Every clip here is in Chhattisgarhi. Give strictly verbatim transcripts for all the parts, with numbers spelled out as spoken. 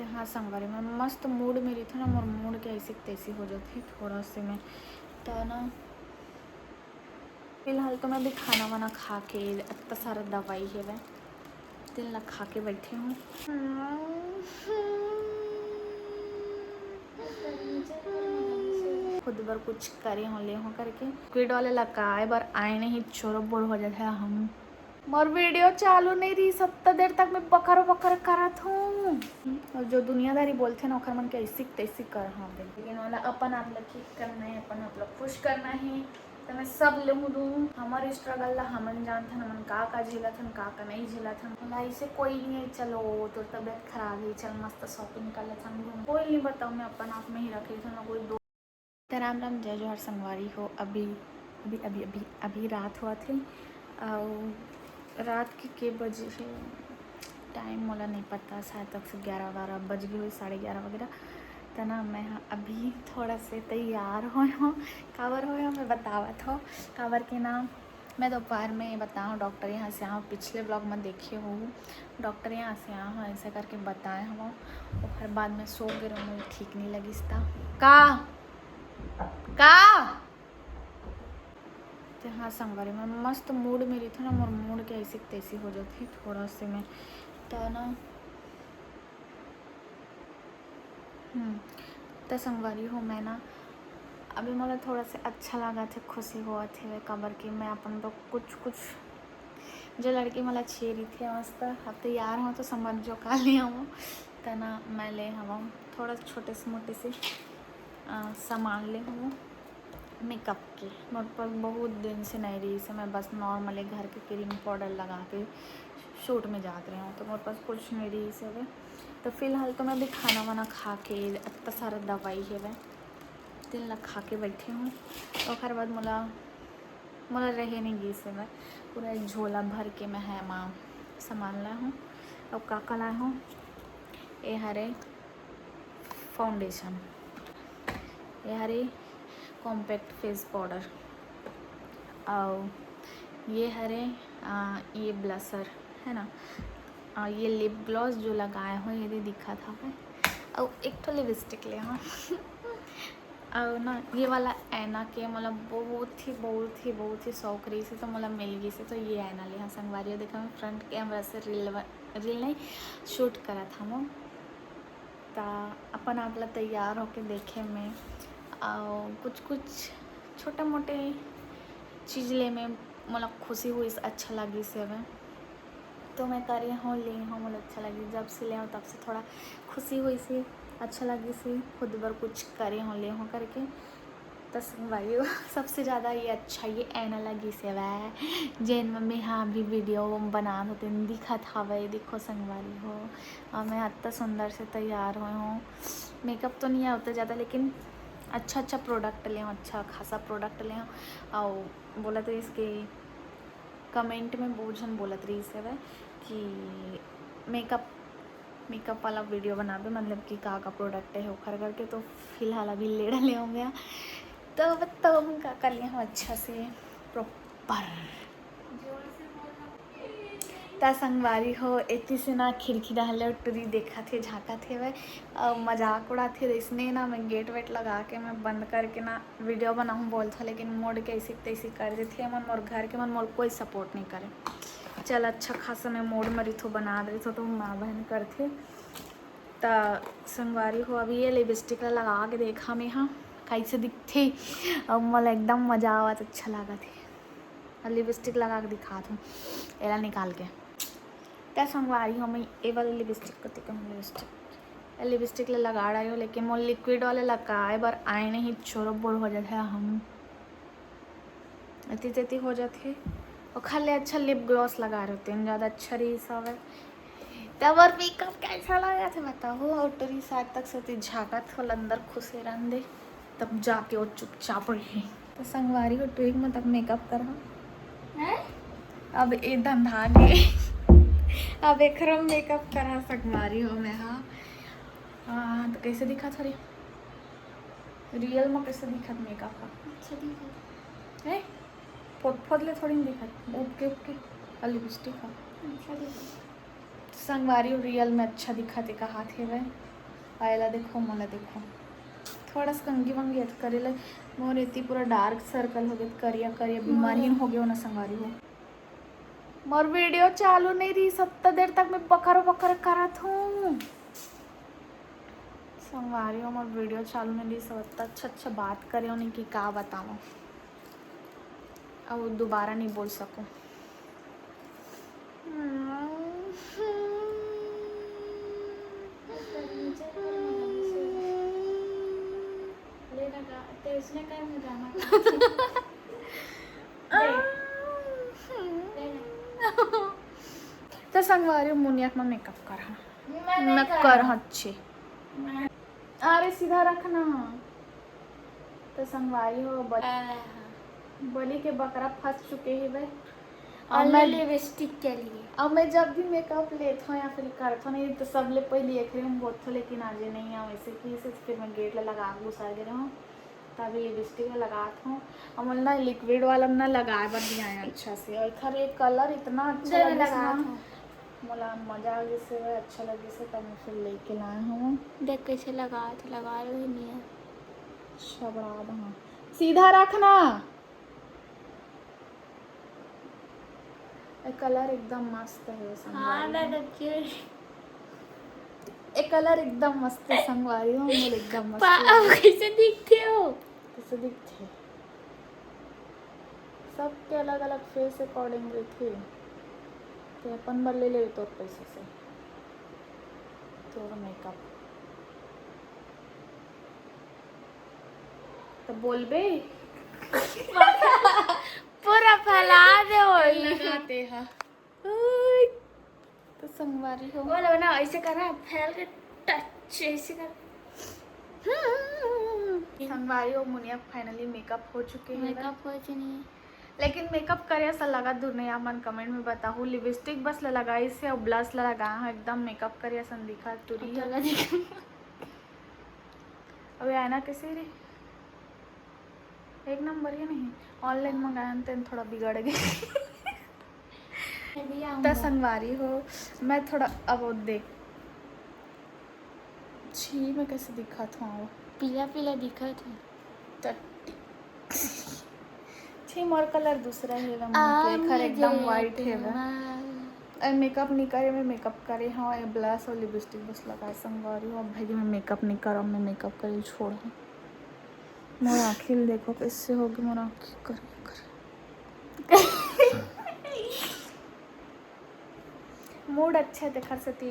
हाँ संगवारी, मैं मस्त मूड में रहिथों ना, मोर मूड के ऐसी तैसी हो जाथे थोड़ा से मैं। तो ना फिलहाल तो मैं अभी खाना वाना खा के, इतना सारा दवाई हेवय, तेन ला खा के बैठे हूँ। खुद बर कुछ करे हो ले हो करके। लिक्विड वाले ला काय बर आए नहीं, चोरो बोर हो जाथे हम। मोर वीडियो चालू नहीं रही, सत्ता देर तक मैं बकर बकर करत हूँ। और जो दुनियादारी बोलथे ना, ओखर मन के ऐसी तैसी कर हाँ दे। लेकिन वाला अपन आप ला ठीक करना है, अपन आप ला खुश करना है। तो मैं सब ले हूँ दूँ, हमर स्ट्रगल ला हमन जानथन, हमन का का झेलत हन, का का नहीं झेलत हन। मोला ऐसे कोई नहीं है, चलो तोर तबीयत खराब है, चल मस्त शॉपिंग कर लेथन, घूम, कोई नहीं बताओ, मैं अपन आप में ही रखे थे ना कोई दो। तो राम राम, जय जोहार संगवारी हो। अभी अभी अभी अभी अभी रात होवत हे, अउ रात के के बजे हे टाइम मोला नहीं पता, शायद तक से ग्यारह बारह बज गए हो, साढ़े ग्यारह वगैरह। त ना मैं ह अभी थोड़ा से तैयार होए हों। काबर होए हों मैं बतावत हों। काबर के ना मैं दोपहर में बताऊँ, डॉक्टर यहाँ से आऊँ, पिछले व्लॉग में देखे हो, डॉक्टर यहाँ से आऊँ ऐसा करके बताए हूँ। ओकर बाद मैं सो गए रहूँ, ठीक नहीं लगिस। ता का का तो हाँ संगवारी, मैं मस्त मूड में रहिथों ना, मोर मूड के ऐसी तैसी हो जाथे थोड़ा से मैं। तो ना हम्म, त संगवारी हो, मैं ना अभी मोला थोड़ा से अच्छा लागत हे, खुशी होवत हे, काबर कि मैं अपन बर कुछ कुछ जो लड़की मोला चाहिए रहिथे मस्त, अब तैयार हो तो समझ जो का ले हूँ। त ना मैं ले हवं थोड़ा छोटे से मोटे से अ, सामान ले हवं मेकअप के। मोर पास बहुत दिन से नहीं रहिस हे, मैं बस नॉर्मली घर के क्रीम पाउडर लगा के शूट में जात रहे हूँ, तो मोर पास कुछ नहीं रहिस हे। तो फिलहाल तो मैं अभी खाना वाना खा के, इतना सारा दवाई हेवय, तेन ला खा के बैठे हूँ। ओकर बाद मोला मोला रहे नहीं गिस हे, मैं पूरा एक झोला भर के मैं ह एमा सामान लाए हूँ। अउ का का लाए हूँ, ये हरे फाउंडेशन, ये हरे कॉम्पैक्ट फेस पाउडर, अउ ये हरे आ, ये ब्लशर है ना, अउ ये लिप ग्लॉस जो लगाए हो, ये दे दिखत हवय, अउ एक ठो लिपस्टिक ले हवं। अउ ना ये वाला ऐना के मोला बहुत ही बहुत ही बहुत ही शौक रहिस हे, तो मोला मिल गिस हे, तो ये ऐना ले हवं संगवारी हो। देखा मैं फ्रंट कैमरा से रील रील नहीं शूट करत हवं। त अपन आप ला तैयार होके देखे में, अउ कुछ कुछ छोटे मोटे चीज ले में मोला खुशी होइस, अच्छा लगिस हवय, तो मैं करे हवं, ले हवं, मोला अच्छा लगिस। जब से ले हवं तब से थोड़ा खुशी होइस हे, अच्छा लगिस हे, खुद बर कुछ करे हवं, ले हवं करके। त संगवारी हो, सबसे ज़्यादा ये अच्छा ये ऐना लगिस हवय, जेन में मैं ह अभी वीडियो बनात हों तेन दिखत हवय। देखो संगवारी हो, अउ मैं अतना सुंदर से तैयार होए हवं। मेकअप तो नहीं आवत ज़्यादा, लेकिन अच्छा अच्छा प्रोडक्ट ले हवं, अच्छा खासा प्रोडक्ट ले हवं। अउ बोलत रहिस कि कमेंट में बहुत झन बोलत रहिस हवय कि मेकअप मेकअप वाला वीडियो बनाबे, मतलब कि का का प्रोडक्ट है ओखर करके। तो फिलहाल अभी ले डले हवं मैं, तो बताओ हम का का ले हवं अच्छा से प्रॉपर। त संगवारी हो, एती से ना खिड़की डहर ले टुरी देखत हे, झांकत हेवय अउ मजाक उड़ात हे। अइसने ना मैं गेट वेट लगा के मैं बंद करके ना वीडियो बनाहूँ बोलथों, लेकिन मूड के ऐसी तैसी कर देथे मन, मोर घर के मन मोर कोई सपोर्ट नहीं करे। चल अच्छा खासा मैं मूड में रहिथों, बनात रहिथों तो माँ बहन करथे। त संगवारी हो, अभी ये लिपस्टिक ला लगा के देखा मैं हा कैसे दिखथे, अउ मोला एकदम मजा आवत, अच्छा लागत हे। अउ लिपस्टिक लगा के दिखात हूँ एला निकाल के। त संगवारी हो, मैं ए वाला लिपस्टिक कति कहूँ, लिपस्टिक लिपस्टिक ला लगा डारे हूँ, लेकिन मोर लिक्विड वाले लगाए बर आए नहीं, चोरो बोर हो जाथे हम एती तेती हो जाथे। ओखर ले अच्छा लिप ग्लॉस लगा रहे तेन ज़्यादा अच्छा रहिस हवय। त मोर मेकअप कैसा लगा थे बताओ। अउ टुरी शायद तक से ओती झांकत हो, अंदर खुसे रहन दे, तब जाके वो चुपचाप रही। त संगवारी हो, टुरी में तक मेकअप करा। हैं? अब ए धंधा गे। अब एकरो मेकअप करा संगवारी हो मैं हा। हाँ, त कैसे दिखत हरी? रियल में कैसे दिखत मेकअप हा? अच्छा दिखत। हैं? फोद फोद ले थोड़ी न दिखत, उपके उपके। अउ लिपस्टिक हा। अच्छा दिखत। संगवारी, रियल में अच्छा दिखत हे, कहात हेवय। अउ एला देखो, मोला देखो, थोड़ा सा कंघी वंघी अत करे ले, मोर एती पूरा डार्क सर्कल हो गे, करिया करिया बीमारी हो गे हो ना संगवारी हो। मोर वीडियो चालू नहीं रही, सत्ता देर तक मैं बकर बकर करत हूँ संगवारी हो। मोर वीडियो चालू नहीं रही, सत्ता अच्छा अच्छा बात करे हो नहीं कि का बताऊँ। अब दोबारा नहीं बोल सकूँ। तो संगवारी मुनिया के मैं मेकअप कर हाँ। मैं कर हाँ अच्छे। अरे सीधा रखना। तो संगवारी हो बल-, बलि के बकरा फंस चुके हे भाई। और मैं लिपस्टिक के लिए। अब मैं जब भी मेकअप लेत हूँ या फिर करत हूँ नहीं तो सबले पहले एक हम बोलत हूँ, लेकिन आज नहीं है वैसे कि इसे फिर मैं गेट ला लगा के घुसा गे रहूँ। तभी लिपस्टिक ला लगात हूँ। अब मोला ना लिक्विड वाला ना लगाए बर भी आए अच्छा से, और एखर एक कलर इतना अच्छा लगे ना। मोला मजा आ गइस हे, अच्छा लगिस हे, त मैं फिर लेके लाए हूँ। देख कैसे लगात हे, लगा लो ही नहीं है। अच्छा, बढ़ा दो, हाँ। सीधा रखना। ए कलर एकदम मस्त है संगवारी। हाँ, मैं देखिए। ए कलर एकदम मस्त है संगवारी हो, मोर एकदम मस्त है। अब कैसे दिखते हो? कैसे दिखते? सबके अलग-अलग फेस अकॉर्डिंग रहिथे। ते अपन बर ले ले तोर पैसा से तोर मेकअप। तो बोलबे। पूरा फैला दे होई। लगाते हा। ओए। तो संगवारी हो। बोलो ना, ऐसे करना, फैल के टच, ऐसे कर। संगवारी हो, मुनिया फाइनली मेकअप हो चुके हैं। मेकअप हो चुके हैं। लेकिन मेकअप करे असन लगा दूर नहीं, आप मन कमेंट में बताहू। लिपस्टिक बस ला लगाइस हे और ब्लश ला लगा, हाँ, एकदम मेकअप करे असन दिखा टुरी। अब ये आईना कैसे रे? एक नंबर ही नहीं, ऑनलाइन मंगाया तेन थोड़ा बिगड़ गए। त संगवारी हो, मैं थोड़ा अब वो देख, छी, मैं कैसे दिखत हूँ? पीला पीला दिखत हूँ। टट्टी। छी, मोर कलर दूसरा है, एकदम व्हाइट है। अरे मेकअप नहीं करे, मैं मेकअप करे हाँ, ये ब्लश और लिपस्टिक बस लगा संगवारी हो। अब भाई मैं मेकअप नहीं करब, मैं मेकअप करे छोड़ हूँ। मोर आँखी ल देखो कैसे होगे, मोर आँखी कर कर। मूड अच्छा है, तेखर सेती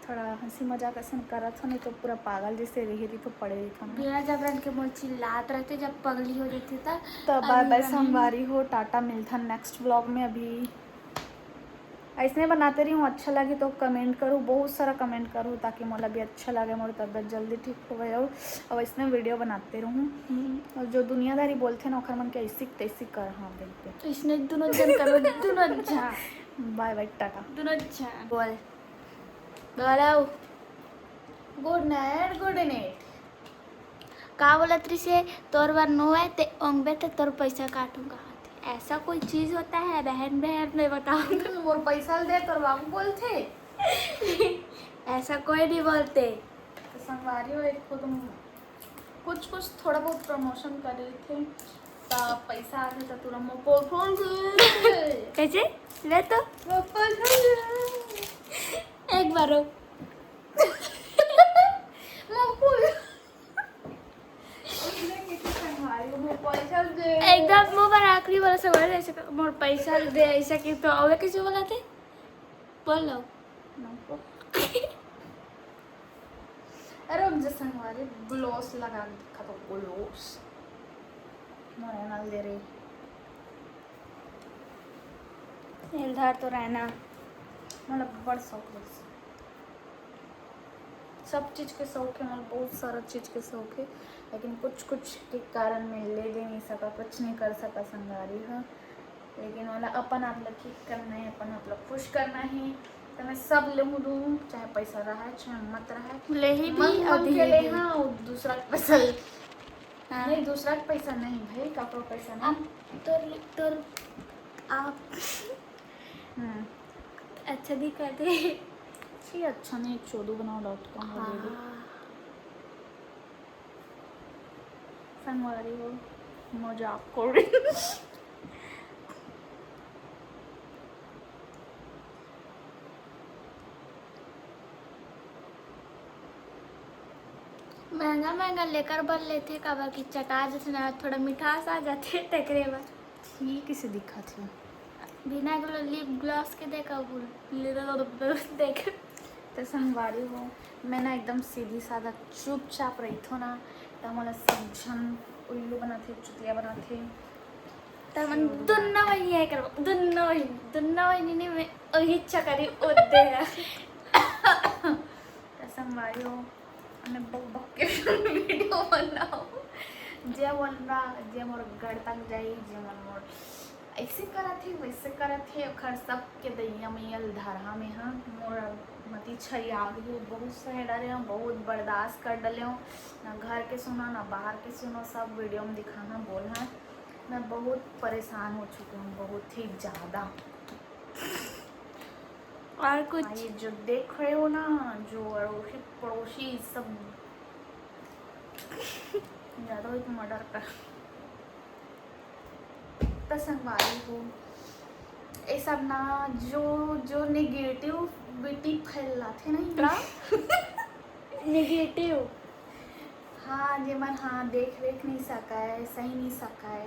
थोड़ा हंसी मजाक असन करत हो, नहीं तो पूरा पागल जैसे रही रही तो पड़े रही था। बिना जबरन के मोर चिल्लात रहते, जब पगली हो जाती था। तो बाय बाय संगवारी हो, टाटा, मिलता नेक्स्ट व्लॉग में। अभी ऐसने बनाते रही हूँ, अच्छा लगे तो कमेंट करूँ, बहुत सारा कमेंट करूँ, ताकि मोला भी अच्छा लगे, मोर तबियत जल्दी ठीक हो गए और, और ऐसने वीडियो बनाते रहूँ। और जो दुनियादारी बोलते ना, ओखर मन के ऐसी तैसी कर, हाँ, बिल्कुल। इसने दोनों जन करो, दोनों जन। बाय बाय, टाटा। दोनों जन। बोल। बोलो। गुड नाइट, गुड नाइट। का बोलत रिसे, तोर बर नो है, ते ओंगबे ते तोर पैसा काटूंगा। ऐसा कोई चीज होता है बहन, बहन में बताओ तो। मोर पैसा दे, तोर बाबू बोलते। ऐसा कोई नहीं बोलते। तो संगवारी हो, एक खुद कुछ कुछ थोड़ा बहुत प्रमोशन कर रहे थे, तो पैसा आ गया तो तुरंत मोर पैसा दे। कैसे? ले तो। मोर पैसा दे। एक बार रो। मोर पैसा। एकदम मुंह पर आखिरी वाला सवाल ऐसे कर, मोर पैसा दे, ऐसा कि तो अवे कैसे बोला थे? बोलो। अरे, हम जैसे हमारे ग्लॉस लगा के दिखा दो, ग्लॉस। मोर एनल दे रही। इधर तो रहना। मतलब, बड़ शौक है। सब चीज के शौक है, मोला बहुत सारा चीज के शौक है, लेकिन कुछ कुछ के कारण मैं ले दे नहीं सका, कुछ नहीं कर सका संगवारी हा। लेकिन मोला अपन आप ला ठीक करना है, अपन आप ला खुश करना है, तो मैं सब ले दूँ, चाहे पैसा रहा, चाहे मत रहा। ले ही भी मन, मन के ले हाँ, दूसरा के पैसा ले। हाँ। नहीं, दूसरा के पैसा नहीं भाई, काकरो पैसा नहीं। तोर, तोर, आप हम्म। अच्छा दिखा दे। छी, अच्छा नहीं, चोदू बनाओ डॉट कॉम वाले भी। हाँ। संगवारी हो, मजाक कर रही। महंगा महंगा लेकर बर लेथे, काबर कि चटा जथे ना, थोड़ा मिठास आ जाथे, तेकरे बर। ये किसे दिखत हे? बिना के lip gloss के देखा, देख। तो संगवारी हो, मैं ना एकदम सीधी साधा चुपचाप रहिथो ना, तो मोला सब झन उल्लू बनाथे, चुतिया बनाथे। त मन दुन्ना वही है करो, दुन्ना वही, दुन्ना वही नहीं, मैं वही चकरी ओदे है। तो संगवारी हो, मैं बक बक के वीडियो बनाओ। जे मोर ना, जे मोर गढ़ तक जाई, जे मन मोर ऐसे करत हे, वैसे करत हे, ओखर सबके दैया मैया ल धरहा में हा। मोर मती छरिया गे हे, बहुत सह डरे हो, बहुत बर्दाश्त कर डले हो, ना घर के सुनो, ना बाहर के सुनो, सब वीडियो में दिखाना बोल है। मैं बहुत परेशान हो चुकी हूँ, बहुत ही ज़्यादा। और कुछ? ये जो देख रहे हो ना, जो अड़ोसी पड़ोसी सब ज़्यादा हो तो मर्डर कर। तो संगवारी हो, ये सब ना जो, जो नेगेटिविटी फैलाथे ना, इनका नेगेटिव। हाँ, जेमन हाँ देख रेख नहीं सकय, सही नहीं सकय,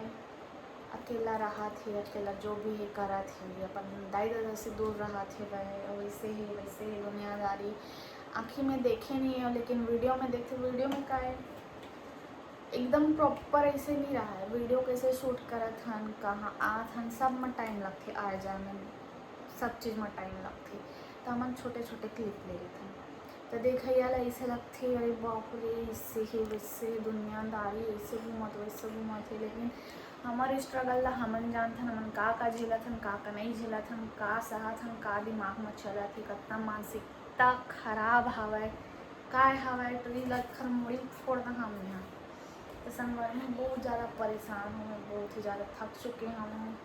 अकेला रहत हे, अकेला जो भी हे करत हे, अपन दाई ददा से दूर रहत हे, वै-, वैसे हे, वैसे हे, दुनियादारी आँखी में देखे नहीं हो, लेकिन वीडियो में देखते, वीडियो में का है, एकदम प्रॉपर ऐसे नहीं रहा है। वीडियो कैसे शूट करत हन, कहाँ आत हन, सब में टाइम लगथे, आए जाए में, सब चीज़ में टाइम लगथे। तो हमन छोटे छोटे क्लिप ले लेथन, तो देखइया ला ऐसे लगथे, अरे बाप रे, ऐसे हे, वैसे हे, दुनियादारी, ऐसे घूमत, वैसे घूमत हे। लेकिन हमर स्ट्रगल ला हमन जानथन, हमन का का झेलत हन, का का नहीं झेलत हन, का सहत हन, का दिमाग में चलत हे, कतना मानसिकता खराब हवय, काय हवय, तो ई लखर मुड़ी फोड़ दहा हमन हा। तो संगवारी, मैं बहुत ज़्यादा परेशान हूँ, मैं बहुत ही ज़्यादा थक चुके हूँ।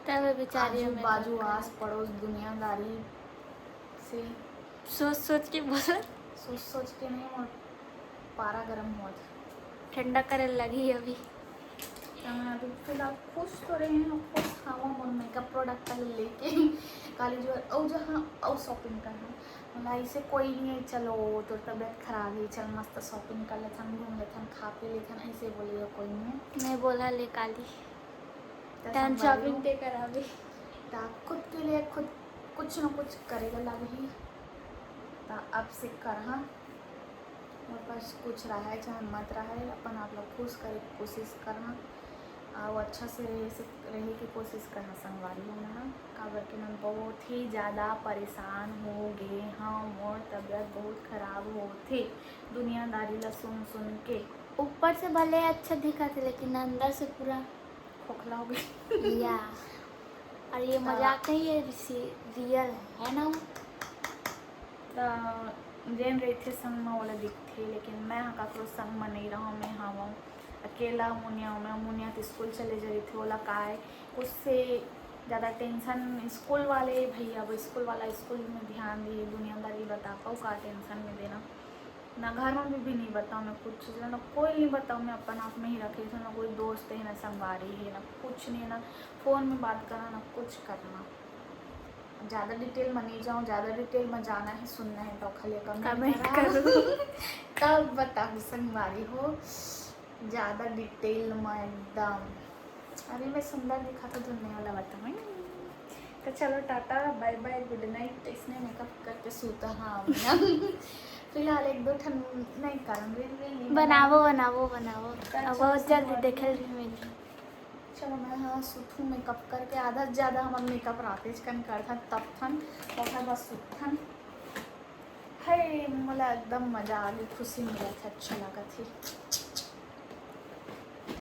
तब बेचारी आजू हमें बाजू, आस पड़ोस, दुनियादारी से सोच सोच के बोला। सोच सोच के नहीं, मोर पारा गरम होत हे। ठंडा करे लगी अभी। तो मैं अभी फिलहाल खुश तो रहे हूँ, खुश हवा मोर मेकअप प्रोडक्ट ला लेके। काली जो अउ जहाँ अउ शॉपिंग करना, मतलब ऐसे कोई नहीं है, चलो तोर तबीयत खराब है, चल मस्त शॉपिंग कर लेथन, घूम लेथन, खा पी लेथन, ऐसे बोले कोई नहीं है। मैं बोला ले काली। त तहन संगवारी शॉपिंग हो, ते कराबे। त खुद के लिए खुद कुछ न कुछ करे ला लगही। त अब से करहा, मोर पास कुछ रहे चाहे मत रहे, अपन आप लोग खुश करे के कोशिश करहा, और अच्छा से रहे, से रहे की कोशिश करहा संगवारी हो ना, काबर के मैं बहुत ही ज़्यादा परेशान हो गए हाँ, मोर तबीयत बहुत खराब होथे दुनियादारी ला सुन सुन के। ऊपर से भले अच्छा दिखत हे, लेकिन अंदर से पूरा खोखला हो गई। या, और ये ता मजाक नहीं है, सी-, रियल है ना वो। त जेन रहिथे संग म ओला दिखथे, लेकिन मैं ह काकरो संग म नइ रहंव, मैं हवंव अकेला। मुनिया, मैं मुनिया त स्कूल चले जरिथे, ओला काय कुछ से ज़्यादा टेंशन स्कूल वाले भैया, वो स्कूल वाला स्कूल में ध्यान दिए, दुनियादारी बता पाऊ का टेंशन में देना। ना घर में भी, भी नहीं बताओ मैं कुछ चीज़, ना कोई नहीं बताओ, मैं अपन आप में ही रखे, ना कोई दोस्त है, ना संगवारी है, ना कुछ नहीं, ना फ़ोन में बात करना, ना कुछ करना। ज़्यादा डिटेल में नहीं जाऊँ, ज़्यादा डिटेल में जाना है, सुनना है तो खाली कमेंट कमेंट करा। करो। तब बताऊँ संगवारी हो, ज़्यादा डिटेल में एकदम। अभी मैं सुंदर दिखा तो दुनिया वाला बताऊँ। तो चलो टाटा, बाय बाय, गुड नाइट। इसने मेकअप करके सूता हाँ अब ना। फिलहाल एक दो ठन नहीं करम, रील वील नहीं बनाबो, बनाबो। बनाबो, बनाबो। तो अब अच्छा, बहुत जल्दी संगवारी देखल हो। भी मिली। चलो मैं हाँ सुथू मेकअप करके, आधा से ज़्यादा हमर मेकअप रातेच कन करथन, तब थन, ओकर बाद सुतथन। हे, मोला एकदम मजा आ गई, खुशी मिलत हे, अच्छा लगत हे।